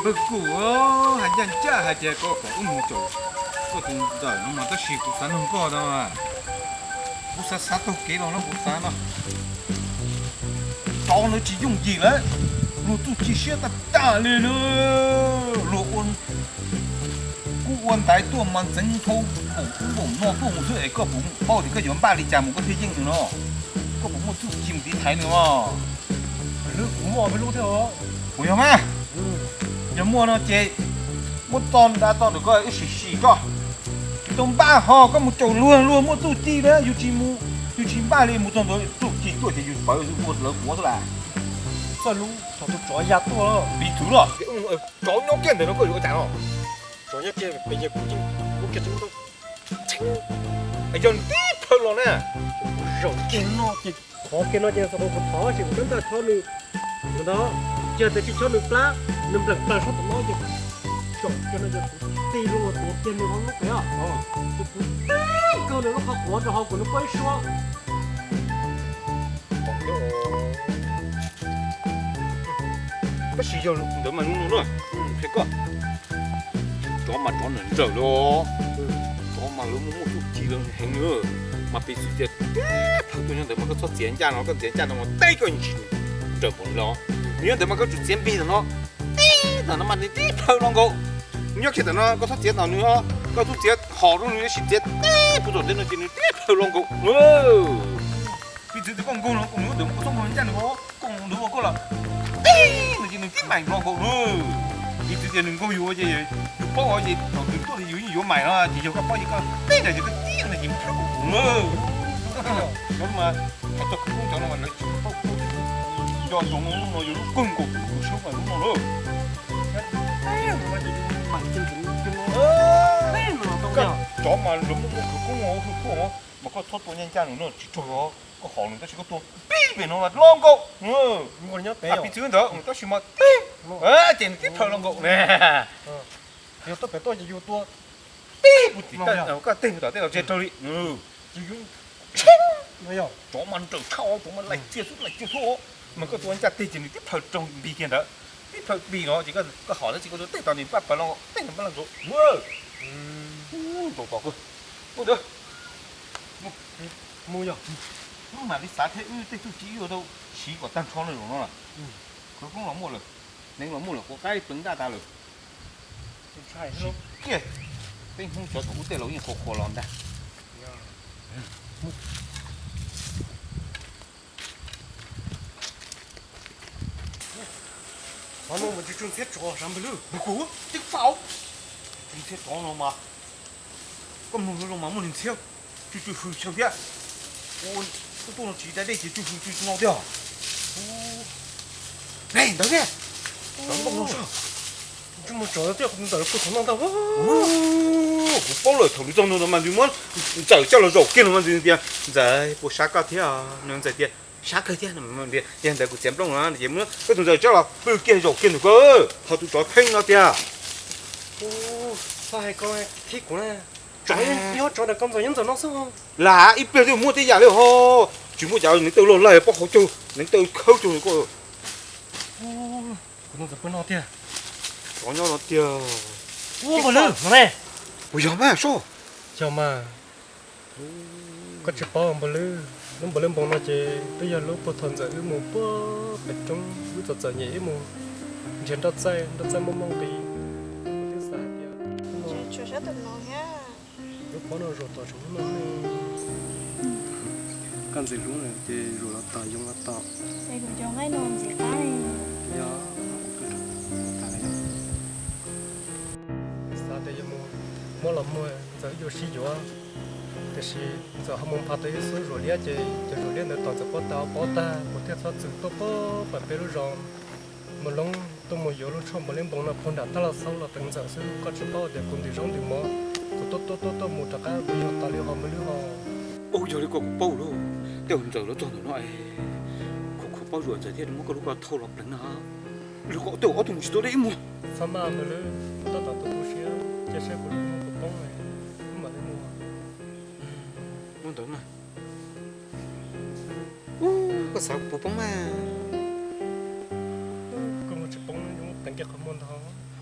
Pawg Kum, hais ncaj ncaj hais tias koj kom wb mus caum koj tus ntxawm no mas tab sis kuv xav nug koj no, kuv xav xav taug kev los no kuv xav no, tsov ntawd tsis yooj yim lawm, luag txuj ci siab tag tag li na, luag ua kub ua ntaiv tuaj mas ntxeev nthau npaum ub npaum no tuaj mus xwb es koj puas paub tias koj yuav npaj li cas mus koj thiaj yeej nws no? Koj puas muaj txuj ci mus tiv thaiv nws os? Kuv yog mas, yog muaj no ces muab txo nra txo ntawm koj ib sim sim tso. Tsis tau npaj ho koj mus caum luag, luag muaj txuj ci na, yus tsis mus, yus tsis npaj li mus txog ntawd txuj ci tuaj ces yus pawv ua lawv quav xwb las. Txoj lub thaum tus tsov ya tuaj, piv txwv los tsov nyob kiag ntawm no koj yuav ua cas no? Tsov nyob kiag pem ces kuv muab kiag tseeb tau tshee, yog nws tib plhaw los na, zaum kiag no ces thov kiag no ces kuv thov tab sis kuv twb ntaj chob nws ntawd, yog tias tsis chob nws plab, nws npleem plaws sab tom no ces zaum kiag no ces kuv tig loo tuav kiag nws hauv lub qe, ces kuv tib kaug nws lub qhov quav rau hauv kuv nws poj ib suab. Tab sis yog ntawd mas hnub no na, qhia koj, tsov mas tsov nrawm nrawm li os, tsov mas lawv muaj muaj txuj ci lawv heev li, mas piv txwv tias tib plhaw tuaj nyob ntawd mas koj txhob txiav ncaj no, koj txiav ncaj no mas teb koj ntsis nrawm npaum li los, nws nyob ntawd mas koj tsum txiav npig ntawm no, tib ntawm no mas nws tib plhaw los nkaus, nws nyob kiag ntawm no koj txhob txiav ntawm nws os, koj txhob txiav hos rau nws tab sis txiav teb puag tom ntej no ces nws tib plhaw los nkaus. Piv txwv tias koj nkaug no koj nws ua ntawm koj txhob nkaug ncaj nws, koj nkaug ua koj los tib no ces nws tib maim los nkaus na. Piv txwv tias nws nkaug yus ces yus paub ces thaum nws tuaj yus yeej yuav maim no ces yog koj paub ces koj tib no ces koj tib no ces plhaw na. Cov no mas, cov khawv koob cov no mas lawv tsis paub, nco ntsoov no yus lub kawg nkaus tus sub mas lub no lawm. Tsov mas lawv muaj muaj khawv koob ua hwj huaj mas koj txhob tua ncaj ncaj nws no tsis raug os, koj hos nws tab sis koj tua pib pem no mas los nkaus. Piv txwv ntawd tab sis mas tib ces nws tib plhaw los nkaus na. Yog tuaj pem tuaj ces yus tua tib puag tim, koj teg puag tom tej los tseg raug li. Tsov mas nrawm tshaj, tsov mas laim txiag xwb laim txiag xwb, mas koj tua ncaj teg ces nws tib plhaw raug npig kiag ntawd, tib plhaw npig no ces koj hos tab sis koj tua teg tom nws pab pawv los teg nws pab los nkaus. Mus ntawd, mus yog, wb mam li xav thiab wb tej txuj ci wb yuav tau siv kom tag nrho lawm no. Khawv koob los muaj lawm, neev los muaj lawm, quav qaib pleev ntaj tas lawm. Kiag, peb Hmoob cov thaum ub tej laus yeej qhuas qhuas los ntag. Qhov no mus tsis tsuj ntxhiab tsov sav npawg lwm. Kuv tib faj, tsuj ntxhiab tsov no mas, koj mloog zoo mas muaj nws ntxhiab, tsuj tsuj hws xyoo thiab. Ua tuj no tsis da dej ces tsuj hws tsuj no thiab. Ne ntawd thiab, ntawm no, ntawm no ntag. Kuv paub lawm, thaum nws txog ntawd mas nws muab ntxawm coj los zaum kiag no mas nws tias, ntxawm puas sab koj thiab? Nws ntxawm tias, sab kawg thiab. Yog ntawd kuv txiav nplooj no ces muab koj tus ntxawm coj los pw kiag zaum kiag ntawm ko, ho tus tsov pheej no tias, txhob hais koj khib kuv na. Tsov nyob tsov ntawm koj ntxawm nyob ntxawm no xwb. Lam ib pliag twb muaj tej yam li ho, tsis muaj cas, neev taw loj laig pob hauv caug, neev taw khawb caug ko. Kuv tus ntxawm pw no tiag. Tsov nyob no tiag. Ua npawg lwm no ne. Puas yog mas sob? Yog mas. Koj tsis paub npawg lwm, lub npawg lwm npoo no ces twb yog lub puag thaum ntxawm wb mus puag pem roob wb txom txom nyem wb mus nrhiav nroj txaij, nroj txaij muaj muaj nqis. Kuv twb xav hais tias lub pob no zuam tom tseem hnub no. Koj ntxim hlub na ces zuam los tom yoov los tom. Yog, xav tias yuav mus muab los muag ntxawm yuav sib yuav, tiam sis ntxawm ho mus nphav tau ib xub zuam liab ces cov zuam liab ntawd tom ntxawm pob tag pob tag, kuv thiaj txhob txwm tuaj puag pem peb lub zos Mus Loob tuaj mus yuav lub tshuaj npawg lwm npoo no puag nram tab laj xaub los teev ntxawm xwb. Koj tsis paub tias kuv ntim zaub ntim mov, kuv tuaj tuaj tuaj tuaj mus rov qab kuv yog tas li ho npawg lwm ho. Ub, yog li ko kuv paub lawm, tej zaum ntxawm lawv txog ntawm no es kuv khuv paub zuam ntxawm thiaj muab koj lub ko thauj los pleev no. Lwm ko tej zaum ob tug mus tsis tau deb ib muag. Txhob maj npawg lwm, kuv tab tom tu tu siab, cia saib kuv lub moo puas poob, wb mam li mus. Ua ntawd mas. Ub, koj xav kuv puas poob mas? Koj moo tsis poob, teev kiag qhov muag ntag.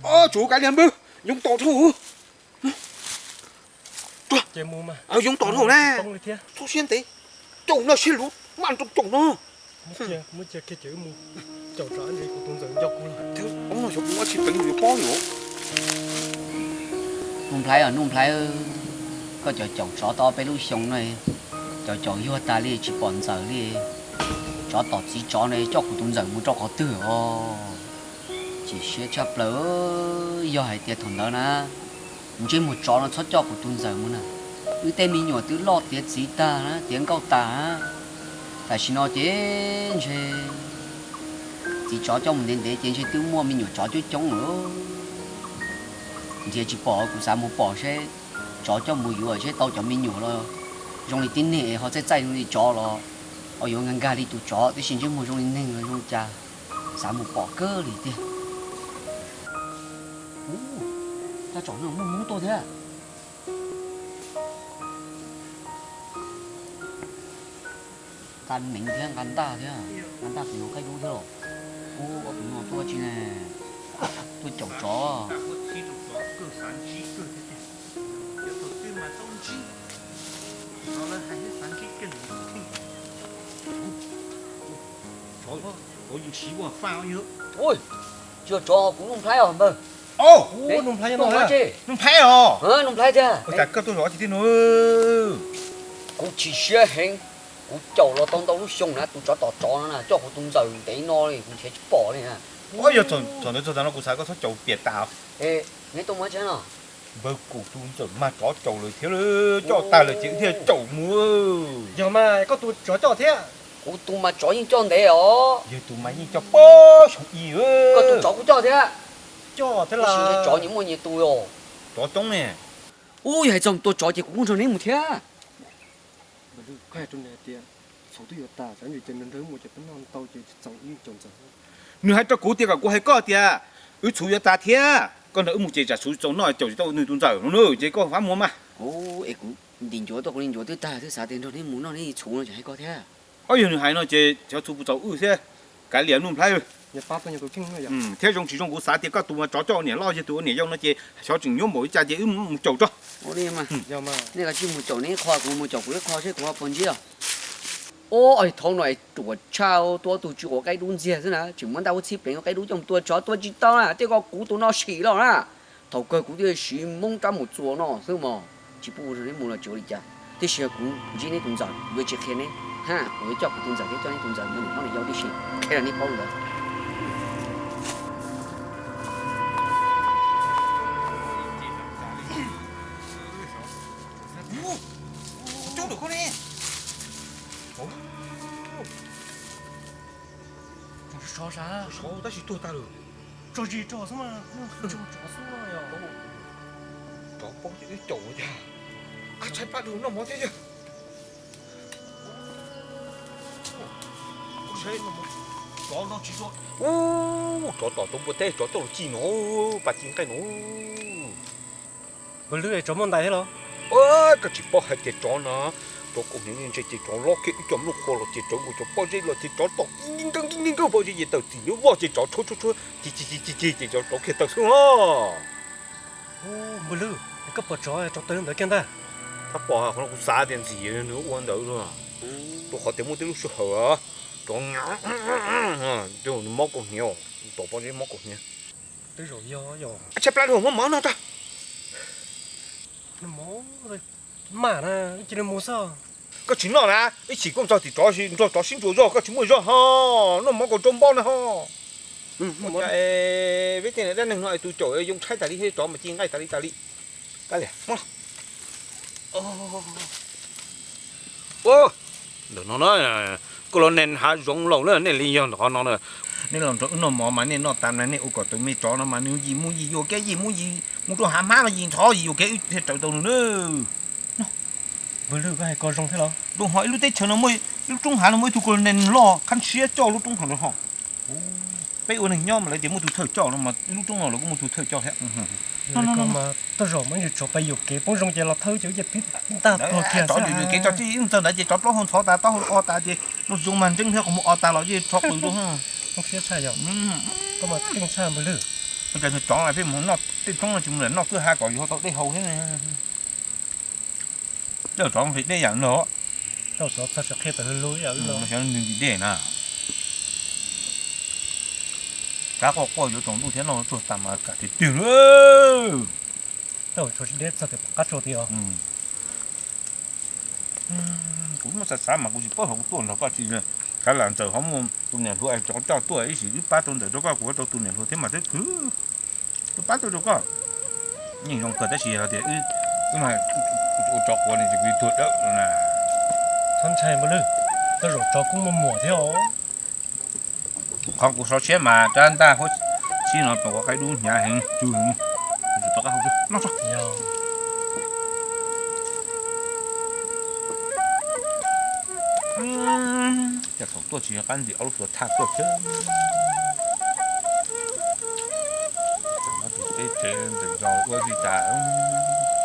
Tsuav kav liam npawg, yoov tom dhau. Yoov tom dhau na. Txhob siab ntev, caum no siab luv maj nroo caum no. Nuj Nplhaib os Nuj Nplhaib, koj cov caum tsov tau peb lub xyoo no, cov caum yuag tas li tsis pom ntxawm li. Tsov tom txiv tsov no coj kuv tus ntxawm mus rau qhov twg os? Chim siab tshaj plaws. Yog hais tias thaum ntawd na, ntsej muag tsov no txhob coj kuv tus ntxawm mus na, wb tej me nyuam twb loj tiav txiv tag na, tiav nkauj tas na. Tam sim no ces ntshe txiv tsov coj mus ntev ntev ces ntshe twb muaj me nyuam tsov coob coob lawm. Nrhiav tsis pom, kuv xav mus pom seb tsov coj mus yuav seb tau cov me nyuam los zoo li tib neeg es ho txaij txaij zoo li tsov los ho yuav nkag nkag li tus tsov, tiam sis ntsej muag zoo li neeg los zoo li cas. Xav mus pom kawg li tiag. Ub, tab tom no muaj hmoob tuaj thiab. Nqa neev thiab nqa ntaj thiab, nqa ntaj tus no qaib dub thiab los. Ub, ob tug no tuaj tsi ne? Tuaj caum tsov. Ua, tsis yog tsov, kuv Nuj Nplhaib os npawg. Nuj Nplhaib os. Nuj Nplhaib thiab. Kuv chim siab heev, kuv caum los tau ntau lub xyoo na, tus tsov tom tsov no na coj kuv tus ntxawm ntev no li kuv nrhiav tsis pom li na. Yog thaum ntawd txog tav no kuv xav koj txhob caum piam tas. Neb tuaj muab tseeb no. Npawg, kuv tus ntxawm mag tsov caum lawm thiab, coj tag lawm ces wb thiaj caum mus. Yog mas koj tus tsov coj thiab. Kuv tus mas tsov yeej coj ntev os. Yog tus mas yeej coj pab xyoo ib. Koj tus tsov kuj coj thiab. Coj thiab los. Tsov nyias muaj nyias tus os. Tsov coob ne. Ub, yog hais txog tua tsov ces kuv kuj nrog neb mus thiab. Koj hais rau nws hais tias txhuv twb yuav tas, tsam ntsis ces nws nrog wb mus ces peb noj tau ces tsis txaus wb caum ntxawm. Nws hais rau kuv tias kom kuv hais koj tias wb txhuv yuav tas thiab, koj nrog wb mus ces tsam txhuv tsis txaus noj caum tsis tau nws tus ntxawm no na, ces koj rov mus mas. Es kuv ntim ncuav tuaj, kuv li ncuav twb tag, twb xav tias nrog neb mus noj neb txhuv no ces hais koj thiab. Ob, yog nws hais no ces xyov txhuv puas txaus wb thiab, kav liam Nuj Nplhaib. Thiab zoo tsis zoo kuv xav tias koj tus mas tsov coj niam loj, yog tus ua niam yau no ces xyov tseem nyuab npaum li cas ces wb mus caum tso. Nej kav tsij mus caum neb qho, kuv mus caum kuv ib qho seb kuv ho puas ntsib os. Ub, thaum no es ruam tshaj, tua tus tsis quav qaib dub ntxiag xwb na, tseem muab ntaj ua txhib pleev ua qaib dub coj mus tua tsov, tua tsis tau na, tej ko kuv tus no sim loj na. Thaum kawg kuv thiaj siv Hmoob rab mus txuas no xwb mos. Tsis pub ua rau neb mus los tsis ua li cas, tiam sis yog kuv ntsib neb tus ntxawm yuav tsis qhia neb, ha, kuv yuav coj kuv tus ntxawm thiab coj neb tus ntxawm mus noj nws yau tib si, qhia rau neb paub li ntawd. Sov sab, sov tab sis tuag tag lawm. Tso zis rau xwb mas, tsov xwb yog. Tsov paub ces wb caum tiag. Ab, tshaib plab dua noj mov thiab yog. Ub, tsov tom tau npua teb, tsov coj los ci no, pas ci nqaij no. Npawg Lwb, tsov muaj ntais thiab los? Koj tsis paub hais tias tsov no, tsov kaus hniav ntshe ces tsov lob kiag, wb coj nplooj qhuav los ces tsov nkaus cov pob zeb los ces tsov tom nkig nkawg nkig nkawg pob zeb ces tawm txim lub voj ces tsov tshuab tshuab tshuab ci ci ci ci ces tsov rauv kiag tawm xwb os. Npawg Lwb, koj pom tsov, tsov tawg ntawd kiag ntag. Tab pom qhov no kuv xav tias ntxim nws ua ntawd, rau qhov tias muaj tej lub sij hawm tsov nws mob kaus hniav, tom pob zeb mob kaus hniav. Twb zaum yog yog. Tshaib plab dhau, muab mov noj tso. Maj na, cia li mus xwb. Koj tsis noj na, ib chim koj txog tim tsov, nrog tsov sib ntsuas zog, koj tsis muaj zog ho, noj mov kom rau npob na ho. Peb tej dab neeg no tus caum yoo tshaib tas li thiab, tsov mas ci nqaij tas li tas li. Ntawm no na, koj los nens hav zoov laus na, nej li yog ntawm qhov no na. Nej los nrog wb noj mov mas nej noj tas na, nej ua kom tus me tsov no mas nws yim mus yim yuam kev, yim mus yim mus rau hav hmab no, yim ntxhov yim yuam kev, wb thiaj raws tau nws na. Npawg Lwb, koj hais ko zoo thiab los? Rau qhov ib lub teb chaws no muaj, lub roob hav no muaj ib tug colonel loj khab siab coj lub roob hav no ho. Peb ua neeg nyob mas lawv tias muaj tus thawj coj no mas ib lub roob no lawv kuj muaj tus thawj coj thiab. Mas tej zaum muaj ib tsov pais yuam kev poob zoo ces los thawb ces wb cia pib ntag tuag kiag. Tsov yuam kev tso tseg ib txog ntawd ces tsov plaub hau ntxhov tas, taub hau o tas ces noj zoo mas ntseeb thiab, qhov muag o tas los yeej tsov qws dua. Koj mas keej tshaj Npawg Lwb. Ua cas nws tsov pheej mus noj tej roob no tsis mus lam noj twb ha kom yuav tau dej haus thiab. Dej tsov nqhis dej yam no. Xyov nws nqhis dej na. Kab quaj quaj yuav tsaus ntuj thiab noj tsuag tas mas kam tiag tiag li. Kuv muab xav xav mas kuv tsis paub hauv kuv tuaj nrog koj tsis, kav lam Ntxawm ho muaj tus niam hluas es coj tuaj ib sim wb pab tau Ntxawm rau koj, kuv tau tus niam hluas thiab mas twb khwv, wb pab tuaj rau koj. Yeej zoo kawg tab sis hais tias wb, wb mas ua tsov quav ne ces kuv tuag dawb na. Txhob ntshai Npawg Lwg, tej zaum tsov kuj muaj muam thiab os. Qhov kuv sov siab mas rab ntaj huab sib no pas ua qaib dub hnyav heev tsw heev. Kuv tsum tau qab hau xwb, noj tso. Cas thaum tuaj tsis yog qab ntxim ob lub suav thaj tuaj thiab. Tus teb tsev ntxeem zos ua li cas.